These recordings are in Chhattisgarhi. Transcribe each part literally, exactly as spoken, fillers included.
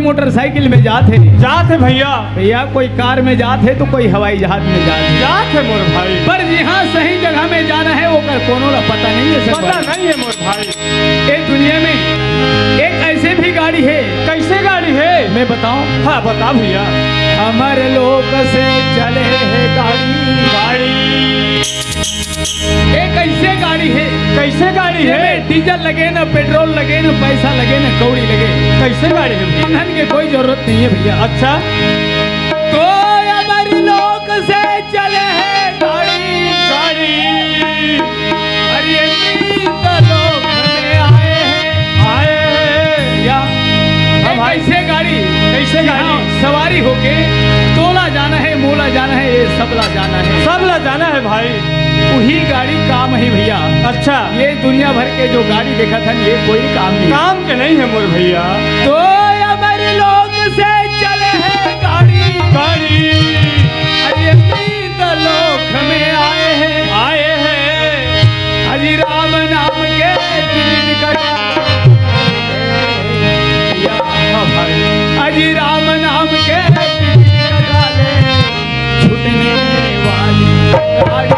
मोटरसाइकिल में जात हे। जात हे भैया। भैया, कोई कार में जात हे तो कोई हवाई जहाज में जात हे। जात हे मोर भाई। पर जिहाँ सही जगह में जाना हे, ओकर कोनो ला पता नहीं हे संगवारी। पता नहीं हे मोर भाई। ए दुनिया में एक ऐसे भी गाड़ी हे। कैसे गाड़ी हे? मैं बताऊं? हाँ, बता भैया। हमर लोक से चले हे गाड़ी। गाड़ी। ए कैसे गाड़ी हे? कैसे गाड़ी हे? एमे डीजल लगे न, पेट्रोल लगे न, पैसा लगे न, कौड़ी लगे। कैसे गाड़ी हे? ईंधन के कोई जरूरत नहीं हे भैया। अच्छा। तो हमर लोक से चले हे गाड़ी। गाड़ी। अरे प्रीत लोक में आए हे। आए हे। या हाँ ए भाई। कैसे गाड़ी? कैसे गाड़ी? हाँ, सवारी होके तोला जाना हे, मोला जाना हे, ये सबला जाना हे। सबला जाना हे भाई। वही गाड़ी काम हे भैया। अच्छा। ये दुनिया भर के जो गाड़ी देखत हन, ये कोई काम नहीं। काम के नहीं हे मोर भैया। तो हमर लोक से चले हे गाड़ी। गाड़ी। अरे प्रीत लोक में आए हे। आए हे। अजी राम नाम के टिकट कटा। हाँ भाई। अजी राम नाम के टिकट कटा ले। छूटने वाली गाड़ी।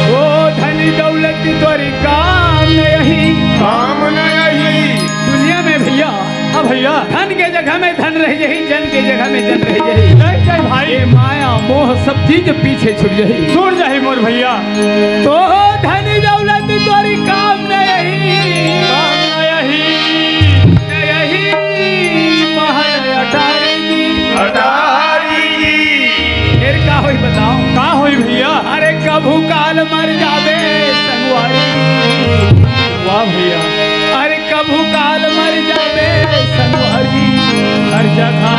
ओ धन दौलत तोरी काम नहीं। काम नहीं। दुनिया में भैया, हाँ भैया। धन के जगह में धन रह जाही, जन के जगह में जन रह जाही। नहीं जाही भाई। ये माया मोह सब चीज पीछे छूट जाही। छूट जाही मोर भैया। तो धन दौलत तोरी काम नहीं। काम नहीं। नहीं महल अटारी की। अटारी की। फिर का होई बताओ? का होई भैया? अरे कभू काल मर जाबे संगवारी। वाह भैया। अरे कभू काल मर जाबे संगवारी, हर जगह।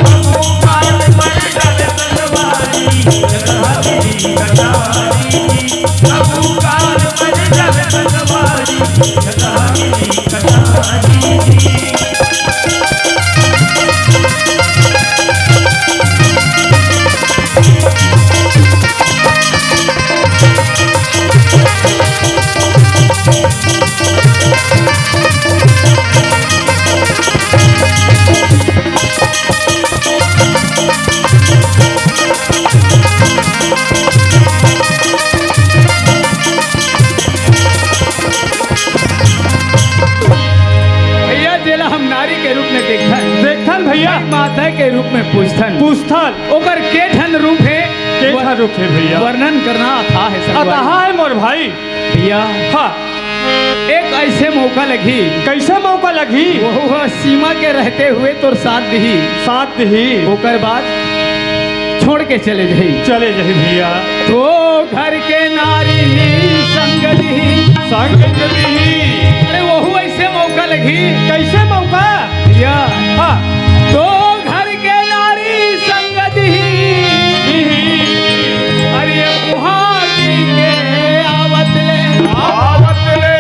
कभू काल मर जाबे संगवारी, जगह मिली कटारी। कभू काल मर जाबे संगवारी, जगह मिली कटारी। भैया, जेला हम नारी के रूप में देखथन, देखथन भैया। माता के रूप में पूजथन। पूजथन। ओकर के ठन रूप हे, के ठन रूप हे भैया? वर्णन करना अथाह हे संगवारी। अथाह हे मोर भाई। भैया, हाँ। एक ऐसे मौका लगही। कैसे मौका लगही? वो सीमा के रहते हुए तोर साथ दिही। साथ दिही। ओकर बाद छोड़ के चले जाही। चले जाही भैया। तो घर के नारी संग दिही। संग दिही। अरे वहू ऐसे मौका लगही। कैसे मौका? भैया। हाँ। तो घर के नारी संग दिही। दिही। अरे उहाँ जी के आवत ले। आवत ले।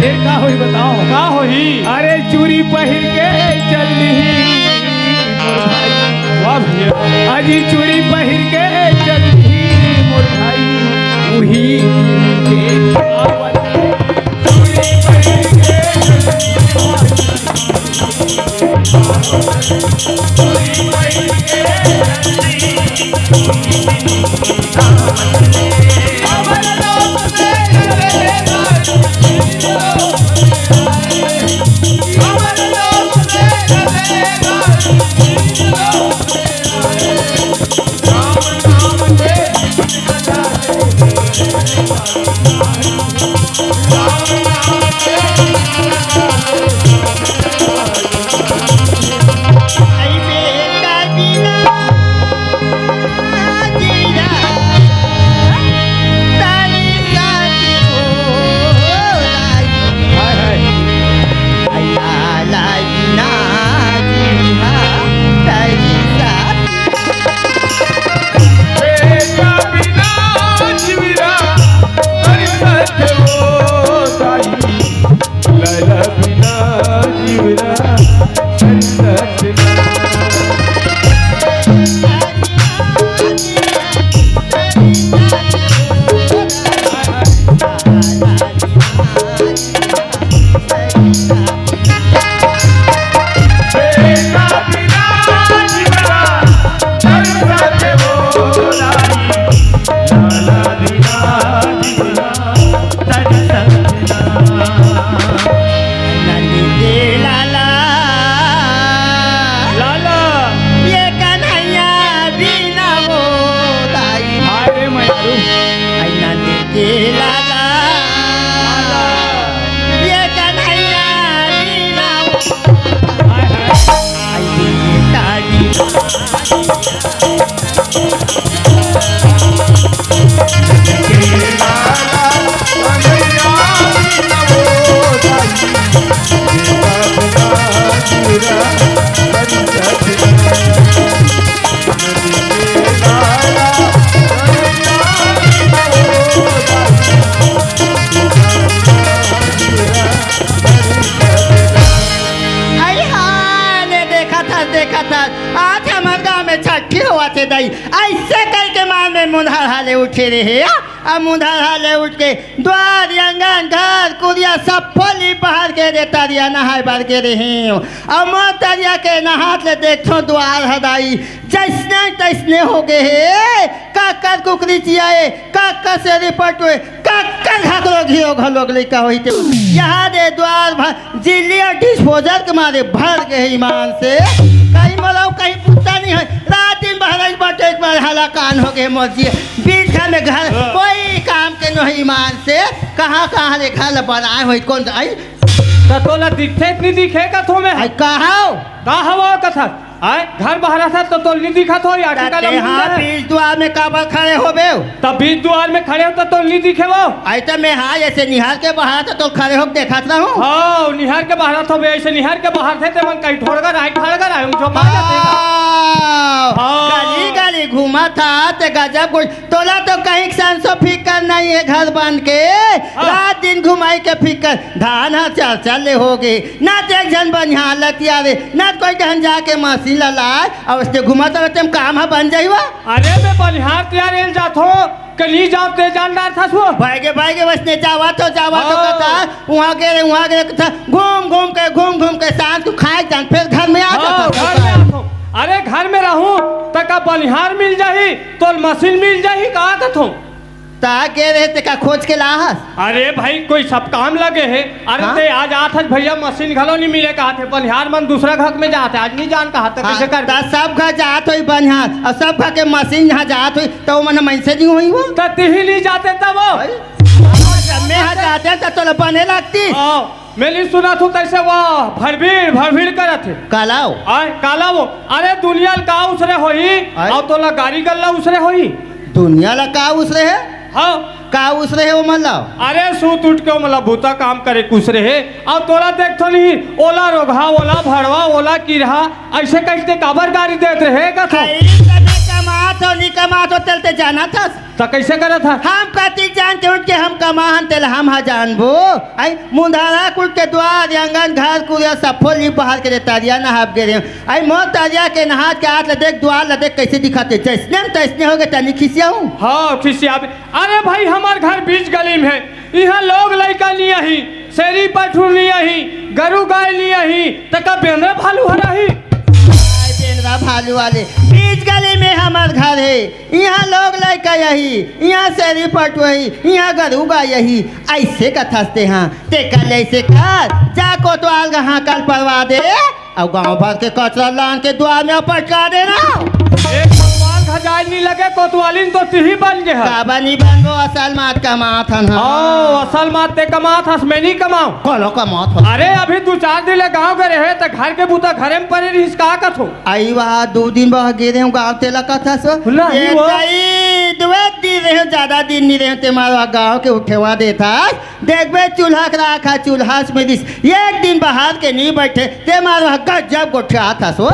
फिर का होई बताओ? का होई? अरे चूड़ी पहिर के चल दिही। वाह भैया। अजी चूड़ी पहिर के चलही मोर भाई, उही के आवत। चूड़ी पहिर के चलही। नंद के लाला, लाला। ये कन्हैया बिना वो दाई। हाय रे मयारू। आई नंद के लाला, ये कन्हैया बिना वो हाय, हाय। आई ये तारी अरे हाँ, ले देखत हस, देखत हस, आज हमर गाँव में छट्ठी होवत हे दई। अइसे कहिके मार में मुंधार हाले उठे रहे, आ मुंधार हाले उठ के द्वार, आंगन, घर, कुरिया सब लीप बहार के रे तरिया नहाय बर गे रहेंव। अउ मोर तरिया के नहात ले देखथों द्वार ह दई जइसने तइसने हो गे हे। काकर कुकरी चियाए, काकर सेरी पटोए, काकर घाघरो घियो घलोक लइका होही ते। यहाँ दे द्वार भर जिल्ली अउ डिस्पोजल के मारे भर गे हे ईमान से। कहीं मोला कहीं पुत्ता नहीं हे। रात दिन बहरई बाटे, एक बार हलाकान हो गे मोर जी। बीच घर में घर हाँ। कोई काम के नहीं ईमान से। कहाँ कहाँ ले घर ल बनाए होही कोन आई? त तोला दिखथे कि नहीं दिखे कथों मैं? आई कहाँ? का हवा कथा? आय, घर बहरत हे त तोला नहीं दिखत होही, आखिर का ते लम्बू हाँ है। बीच द्वार में काबर खड़े होबे? त बीच द्वार में खड़े हो त तोला नहीं दिखे वो? आई त मैं हाँ अइसे निहार के बहरत हे त खड़े होके देखत रहूं। हाँ, निहार के बहरत होबे, अइसे निहार के बहरथे ते मन कहीं ठोड़गर आय, ठड़गर आय, हम झोपा जाते हैं। हाँ। हाँ। गली गली घूमत हा ते गजब कुछ तोला तो कहीं के संसो फिकर नहीं हे घर बन के। हाँ। रात दिन घुमाई के फिकर। धान ह चार चार ले हो गे, ना ते एक झन बनिहार लतिया रे, ना कोई ढंग जाके मशीन ला लाए, अउ अइसे घुमत रहते हम काम ह बन जाही वा। अरे मैं बनिहार तियारे ल जाथों, कहीं जाओ ते जान डारथस वो। भाई गे, भाई गे, वइसने जावत हो, जावत हो हाँ। कथा, उहाँ गे रे, उहाँ गे रे कथा, घूम घूम के, घूम घूम के शाम को खाए जान, फिर घर में आ हाँ, जाता घर में आथों। अरे घर में रहूं त का बनिहार मिल जाही, तोला मशीन मिल जाही, का कथों? ता गे रहे तेका खोज के लाहस। अरे भाई, कोई सब काम लगे हे। अरे हाँ? ते आज आथस भैया, मशीन घलो नहीं मिले कहत हे, बनिहार मन दूसरा घर में जात हे, आज नहीं जान कहत हे, हाँ, कइसे कर ता सब घर जात होही बनिहार, अउ सब घर के मशीन यहाँ जात होही, त ओमन मइनसे नहीं होही वो। त तिही नहीं जाते तब वो। भाई, जब मैं यहाँ जाते त तोला बने लगती। हाँ। मैं नहीं सुनत हूँ तइसे वो भड़भीड़, भड़भीड़ करत हे। काला वो? आय, काला वो? अरे दुनिया ल का उसरे होही, आय? अउ तोला गारी गल्ला उसरे होही। दुनिया ल का उसरे हे? हाँ। का उसरे हे वो मन ल? अरे सूत उठ के वो मन ल बूता काम करे के उसरे हे। अउ तोला देखथों नहीं, ओला रोगहा, ओला भड़वा, ओला किरहा, अइसे कहिके काबर गारी देत रहे कथों? अरे तभी कमात हो, नहीं कमात हो, तेला ते जानत हस? त कइसे करत हस? हम कतिक जान के उठ के हम कमाहन तेला हम हा जानबो। आई मुंधारा कुल के द्वार, आंगन, घर, कुरिया, सफो लीप बहार के रे तरिया नहाब गे रहे। आई मोर तरिया के नहात के आत ल देख, द्वार ल देख कइसे दिखत हे, जइसने म तइसने हो गे, तनी खिसियाहूं। हाँ, खिसियाबे। अरे भाई, हमर घर बीच गली में हे, इहाँ लोग लइका नहीं आही, सेरी पठरू नहीं आही, गरू गाय नहीं आही, त का बेंदरा भालू हर आही? आय बेंदरा भालू वाले, बीच गली में हमर घर हे, इहाँ लोग लइका आही, इहाँ सेरी पठरू आही, इहाँ गरू गाय आही, अइसे कथस ते हाँ, ते कर ले अइसे कर, जा कोतवाल कहाँ कल परवा दे। अउ गांव भर के कचरा लान के द्वार में पटका देना। एक भगवान खजाय नहीं लगे, कोतवालिन तो तिही बन गे हे। काबर नहीं बनबो, असल मात कमात हन। हाँ, असल मात ते कमात हस, मैं नहीं कमाऊं। कोनो कमात हस। अरे, अभी दू चार दिन ले गांव गे रहे, त घर के बूता घरे में परे रहिस, का कथों? आई वहा दू दिन बह गे रहे गांव, तेला कथस। नहीं ये वो। तई, दू दिन रहे, ज्यादा दिन नहीं रहे, ते मार वहा गांव के उठेवा देथस। देखबे, चूल्हा के राख ह चूल्हा च मिलिस। एक दिन बहार के नी बइठे, ते मार ह गजब गोठियात हस वो।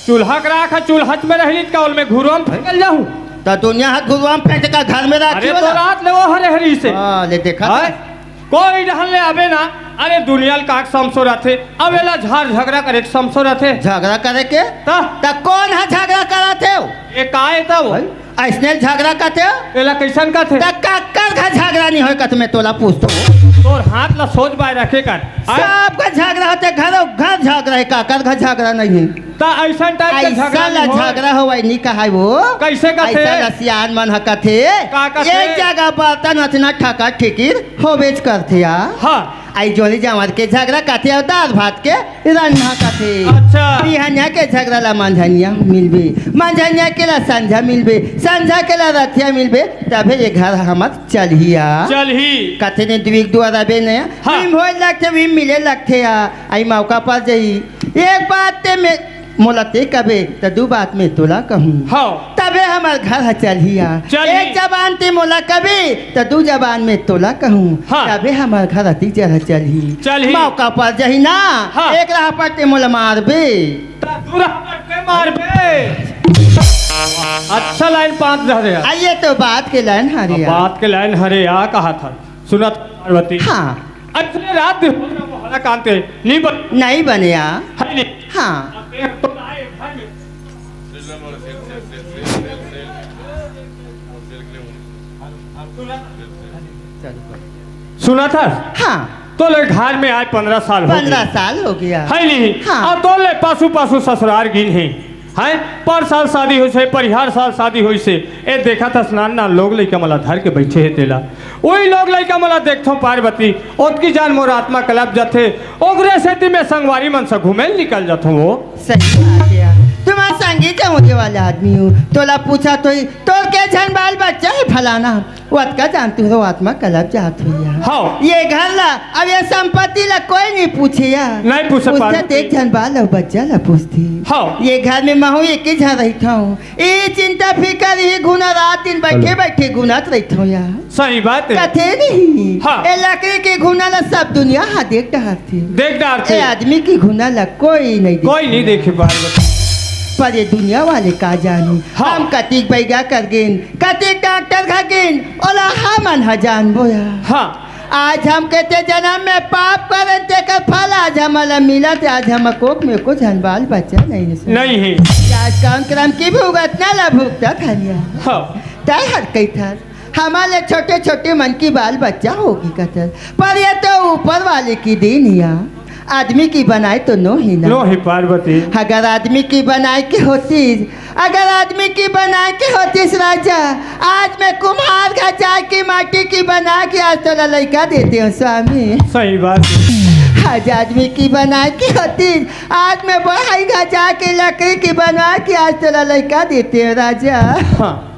चूल्हा के राख ह चूल्हा च में रहित का, ओल में घुरवा म फेंकल जाहूं। त दुनिया ह घुरवा म फेंक का घर में राखी अरे, तो वाला? रात ले वो हरे हरी से। हाँ, ले देखा हाय? था। कोई डहन ले आबे ना, अरे दुनिया ल का के समसो रथे, अब एला झार झगड़ा करे के समसो रथे। झगड़ा करे के? त? त कोन ह झगड़ा करत हे? ए का ए तब? भाई? अइसने झगड़ा कथे? एला कइसन कथे? त काकर घर झगड़ा नहीं होय कथे, मैं तोला पूछथों। तोर हाथ ला सोझ बाय रखे कर। आय? सबका झगड़ा होथे, घरो घर झगड़ा हे, काकर घर झगड़ा नहीं हे। त अइसन टाइप के झगड़ा अइसन ला नहीं होय। झगड़ा होवय नहीं कहाय वो। कइसे कथे? अइसन ला सियान मन ह कथे। का कथे? एक जगह बर्तन अतना ठका ठिकिर होबेच करथे या। हाँ। अई जोनी जांवर के झगड़ा कथे अउ दार भात के रन्हा कथे। अच्छा। बिहनिया के झगड़ा ला मंझनिया मिलबे, मंझनिया के ला संझा मिलबे, संझा के ला रथिया मिलबे, तभे ये घर हमर चलही या। चलही। कथे ने दुई के दुआर अबे ने, हाँ। उही म होय लगथे, उही म मिले लगथे या। अई मौका पर जही। एक बात ते में मोला ते कबे, त दू बात में तोला कहूँ। हाँ। तबे हमर घर ह चलही या। चलही। एक जबान ते मोला कबे, त दू जबान में तोला कहूँ। हाँ। तबे हमर घर अतिक जरा चलही। चलही। मौका पर जही ना, हाँ। एक राह पर ते मोला मारबे। त दू राह पर ते मारबे। अच्छा लाइन पाँच धरे हे। आ, ये तो बात के लाइन हरे अब या। बात के लाइन हरे या, कहा था। सुनत पार्वती। हाँ। अइसने रात दिन हो गया, मोहला कांते, नहीं बन-, नहीं बने या। है नहीं। हाँ। अब देख तो आए, भाई। सुना था? हाँ। तोले घर में आय पंद्रह साल हो गया। पंद्रह साल हो गया। है नहीं? हाँ। अब तोले पासू पासू ससुरार गिन हे। हैं? पर साल शादी होइसे, परिहार साल शादी होइसे। ए देखत हस नान नान लोग लइका मन ला धर के बइठे हे तेला। ओही लोग लइका मन ला देखथंव पार्वती, ओतकी जान मोर आत्मा कलप जाथे। ओकरे सेती में संगवारी मन से घूमे ल निकल जाथंव वो। सही बात हे यार। तुम्हार संगी जमुरे वाला आदमी हूँ। तोला पूछत होही, तोर के झन बाल बच्चा हे फलाना। ओतका जान तुंहरो आत्मा कलप जात होही या। हाँ। ये घर ला, अब ये संपत्ति ला कोई नहीं पूछे या। नहीं पूछे पूछथे पार्वती। त एक झन बाल अउ बच्चा ला पूछथे। हाँ। ये घर में महूँ एके झन रहिथंव। ए चिंता फिकर, इही घुना रात दिन बइठे बइठे घुनत रहिथंव या। सही बात हे। कथे नहीं। हाँ। ए लकड़ी के घुना ला सब दुनिया हा देख डहरथे। देख डहरथे। ए आदमी के घुना ला कोई नहीं देखे। कोई नहीं देखे पार्वती। पर ये दुनिया वाले का जानी। हाँ। हम कतिक बइगा कर गेन, कतिक डॉक्टर घर गेन, ओला हमन ह जानबो या। हाँ। आज हम केते जनम में पाप करेन, तेकर फल आज हमन ला मिलत हे। आज हमर कोख में एको झन बाल बच्चा नहीं हे। नहीं हे। आज कौन करम की भुगतना ला भुगतत हन या। हाँ। तैं हर कहिथस, हमर ले छोटे छोटे मन की बाल बच्चा होही कथस, पर ये तो ऊपर वाले की देन या। आदमी की बनाय तो नोहे ना। नोहे पार्वती। अगर आदमी की बनाय के होतिस, अगर आदमी की बनाय के होतिस राजा, आज मैं कुम्हार घर जाके माटी की बना के आज तोला लइका देतेंव स्वामी। सही बात हे। आज आदमी की बनाय के होतिस, आज मैं बढ़ई घर जाके लकड़ी की बनवा के आज तोला लइका देतेंव राजा। हाँ।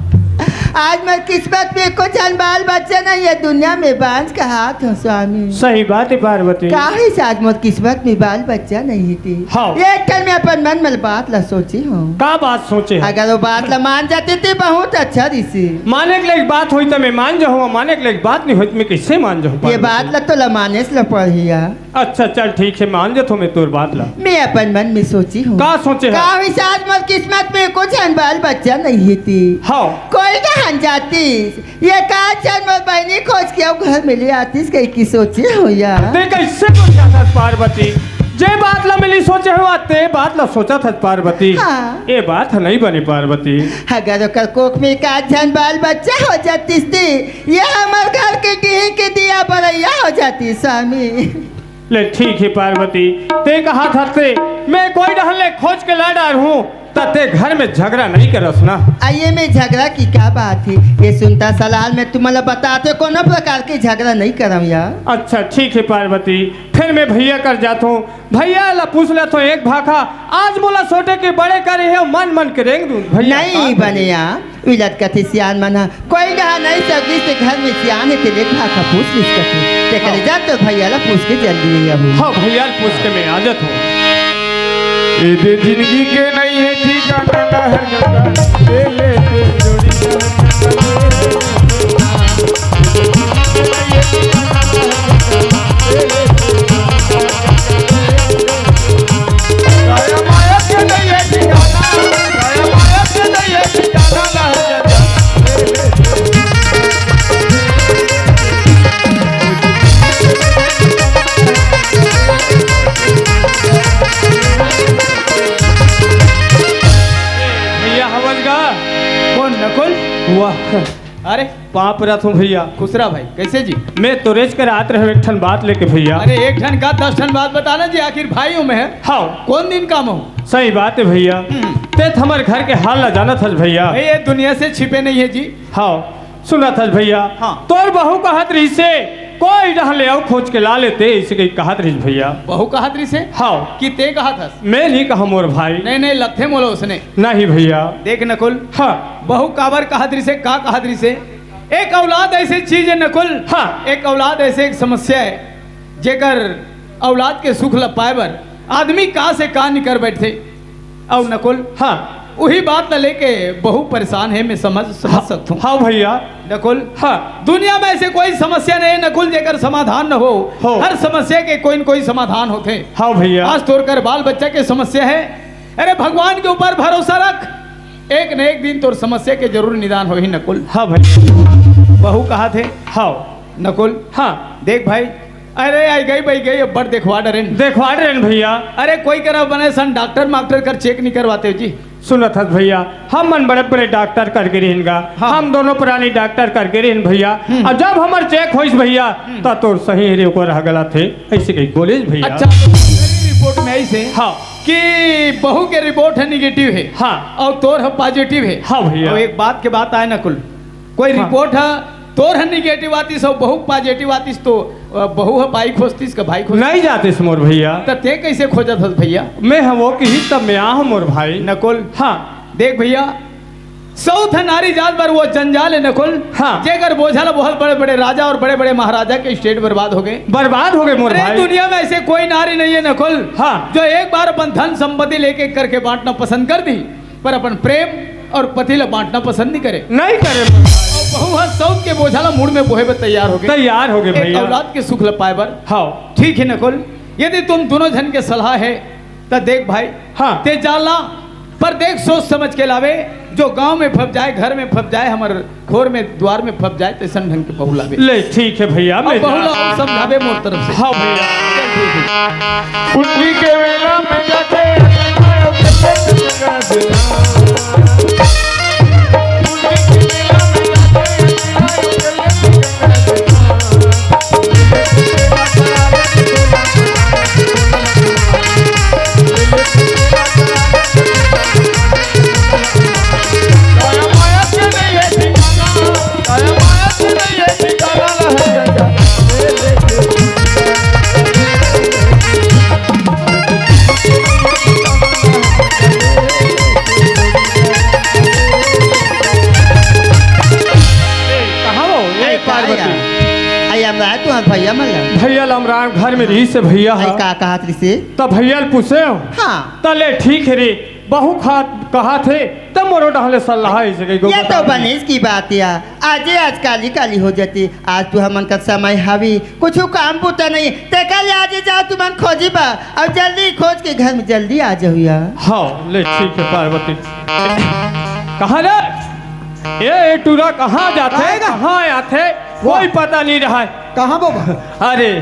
आज मोर किस्मत में एको झन बाल बच्चा नहीं हे, दुनिया में बांझ कहात हंव स्वामी। सही बात हे पार्वती। काहे से आज मोर किस्मत में बाल बच्चा नहीं हे ते। हाँ। एक ठन में अपन मन में बात ला सोचे हंव। का बात सोचे हस? अगर वो बात ला मान जाते ते बहुत अच्छा रहिसे। माने के लायक बात होही त मैं मान जाहूँ, माने के लायक बात नहीं होही त मैं कइसे मान जाहूँ ये पार्वती? बात ला तोला माने ला पड़ही या। अच्छा, चल ठीक हे, मान जाथंव मैं तोर बात ला। मैं अपन मन में सोचे हंव। का सोचे हस? काहे से आज मोर किस्मत में एको झन बाल बच्चा नहीं हे ते। हाँ। कोई डहन जातिस, एकाध झन मोर बहिनी खोज के अउ घर में ले आतिस कहिके सोचे हंव या। ते कइसे सोचत हस पार्वती? जे बात ला मैं नइ सोचे हंव, ते बात ला सोचत हस पार्वती। हाँ। ए बात ह नहीं बने पार्वती। अगर ओकर कोख में एकाध झन बाल बच्चा हो जातिस ते, ये हमर घर के डीही के दिया बरइया हो जातिस स्वामी। ले ठीक हे पार्वती, ते कहाथस ते मैं कोई डहन ले खोज के ला डारहूँ, त ते घर में झगड़ा नहीं करस ना। अई ये में झगड़ा की का बात हे? ये सुनता सलाल में तुमन ला बताते कोनो प्रकार के झगड़ा नहीं करंव या। अच्छा ठीक हे पार्वती, फेर मैं भइया कर जाथंव, भइया ला पूछ लेथंव एक भाखा, आज मोला सोटे के बड़े करे हे, मन मन के रेंग दूँ भइया। नहीं बने या। उलट कथे सियान मन ह, कोई डहर नहीं सगिस ते घर में सियान हे, ते ले भाखा पूछ लिस कथे। ते करे जा तो भइया ला पूछ के जल्दी आहू। हाँ, भइया ला पूछ के मैं आ जाथंव। ए दे जिंदगी के नहीं हे ठिकाना, ना है गंगा, ए ले ते जोड़ी। भइया हवस गा। कोन नकुल? वाह। अरे पाँव परत हँव भइया। खुश रह भाई, कइसे जी? मैं तोरेच करा आत रहेंव एक ठन बात लेके भइया। अरे एक ठन का दस ठन बात बताना जी, आखिर भाई हँव मैं। हाँ। कोन दिन काम हँव? सही बात हे भइया। हम्म। तें त हमर घर के हाल ला जानत हस भइया। भाई ये दुनिया से छिपे नहीं है जी। हाँ, सुनत हस भइया। हाँ। तोर बहू कहत रहिसे, कोई डहर ले अउ खोज के ला लेते, अइसे कहि कहत रहिस भइया। बहू कहत रहिसे? हाँ। कि तें कहत हस? मैं नहीं कहँव मोर भाई। नहीं, नहीं, लगथे मोला ओसने। नहीं भइया। देख नकुल। हाँ। बहू काबर कहत रहिसे, का कहत रहिसे? एक औलाद अइसे चीज हे नकुल। हाँ। एक औलाद अइसे एक समस्या हे, जेकर औलाद के सुख ल पाए बर आदमी का से का निकर बइठथे। अउ नकुल, हाँ। उही बात ल लेके बहू परेशान हे, मैं समझ, समझ हाँ, सकत हँव। हाँ भइया। नकुल, हाँ। दुनिया में अइसे कोई समस्या नहीं हे नकुल, जेकर समाधान न हो। हो। हर समस्या के कोई न कोई समाधान होथे। हाँ भइया। आज तोर कर बाल बच्चा के समस्या हे, अरे भगवान के ऊपर भरोसा रख, एक न एक दिन तोर समस्या के जरूर निदान होही नकुल। हाँ भइया। बहू कहत हे। हाँ। नकुल। हाँ। देख भाई, अरे आई गई बई गई, अब्बड़ देखवा डरेन। देखवा डरेन भइया। अरे कोई करा बने सन डॉक्टर मास्टर कर चेक नहीं करवाते जी। सुनत हस भइया, हमन बड़े बड़े डॉक्टर कर गे रहिन गा। हाँ। हम दोनों परानी डॉक्टर कर गे रहिन भइया। हम्म। अउ जब हमर चेक होइस भइया, हम्म। त तोर सही रे ओकर ह गलत हे, अइसे कहि बोलिस भइया। अच्छा, तो तेरी रिपोर्ट में अइसे हाँ। कि बहू के रिपोर्ट ह निगेटिव हे। हाँ। अउ तोर ह पॉजिटिव हे। हाँ भइया। अउ एक बात के बात आय नकुल, कोई हाँ। रिपोर्ट ह तोर ह निगेटिव आतिस अउ बहू पॉजिटिव आतिस तो, अ, बहू ह बाई खोजतिस का भाई खोजतिस? नहीं जातिस मोर भइया। त तें कइसे खोजत हस भइया? मैं ह वो किहिस त मैं आहूँ मोर भाई। नकुल। हाँ। देख भइया, सउत ह नारी जात बर वो जंजाल हे नकुल। हाँ। जेकर बोझा ल बहुत बड़े-बड़े राजा अउ बड़े-बड़े महाराजा के स्टेट बर्बाद हो गे। बर्बाद हो गे मोर अरे भाई। दुनिया में अइसे कोई नारी नहीं हे नकुल, हाँ। जो एक बार अपन धन संपत्ति लेके करके बांटना पसंद कर दी, पर अपन प्रेम अउ पति ल बांटना पसंद नहीं करे। नहीं करे। अउ बहू ह सउत के बोझा ल मुड़ में बोहे बर तैयार हो गे। तैयार हो गे एक भइया। औलाद के सुख ल पाए बर। हाँ। ठीक हे नकुल, यदि तुम दोनों झन के सलाह हे त देख भाई, हाँ। तें जा ला, पर देख सोच समझ के लावे, जो गांव में फब जाए, घर में फब जाए, हमर खोर में द्वार में फब जाए, तइसन ढंग के बहू लावे। ले ठीक हे भइया, अब मैं बहू जा ला अउ समझावे मोर तरफ से। हाँ भइया। चल ठीक हे। कुंडी के मेला में जाके कहाँ हो? ए, ए, का पार्वती। यार? आई हम रहा तुम्हार भइया मन ला। भइया ल हम राम घर में रहिस हे भइया। आई ह। का कहत रहिसे? त भइया ल पूछेंव। हाँ। त ले ठीक हे रे, बहू खात कहत हे, त मोरो डहर ले सलाह हे, अइसे कहि ये तो बनिस की बात या। आजे आज काली काली हो जाती, आज तो हमन का समय हावे, कुछु काम बूता नहीं, तेकर ले आजे जाव तुमन खोजे बर, अउ जल्दी खोज के घर में जल्दी आ जाव यार। हाँ, ले ठीक हे पार्वती। कहाँ रे? ए, ए टूरा कहाँ जाथे? आएगा। कहाँ आथे? वाह। कोई पता नहीं रहय। कहाँ बाबा? अरे,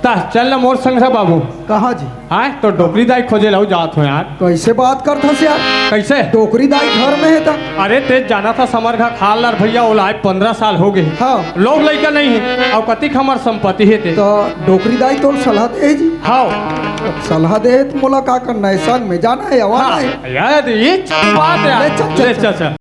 त चल ना मोर संग रह बाबू। कहाँ जी? हाँ, तो डोकरी दाई खोजे ला जात हँव यार। कइसे बात करत हस यार? कइसे? डोकरी दाई घर में हे त। अरे, तें जानत हस हमर घर खार लार भइया, ओला आए पंद्रह साल हो गे हे। हाँ। लोग लइका नहीं हे, अउ कतिक हमर संपत्ति हे ते। त डोकरी दाई तोर सलाह दे हे जी? हाँ। सलाह दे हे त मोला का करना हे? संग में जाना हे, आवाना हे? हाँ, यार, ये बात हे। ले चल, चल, ले चल। चल, चल।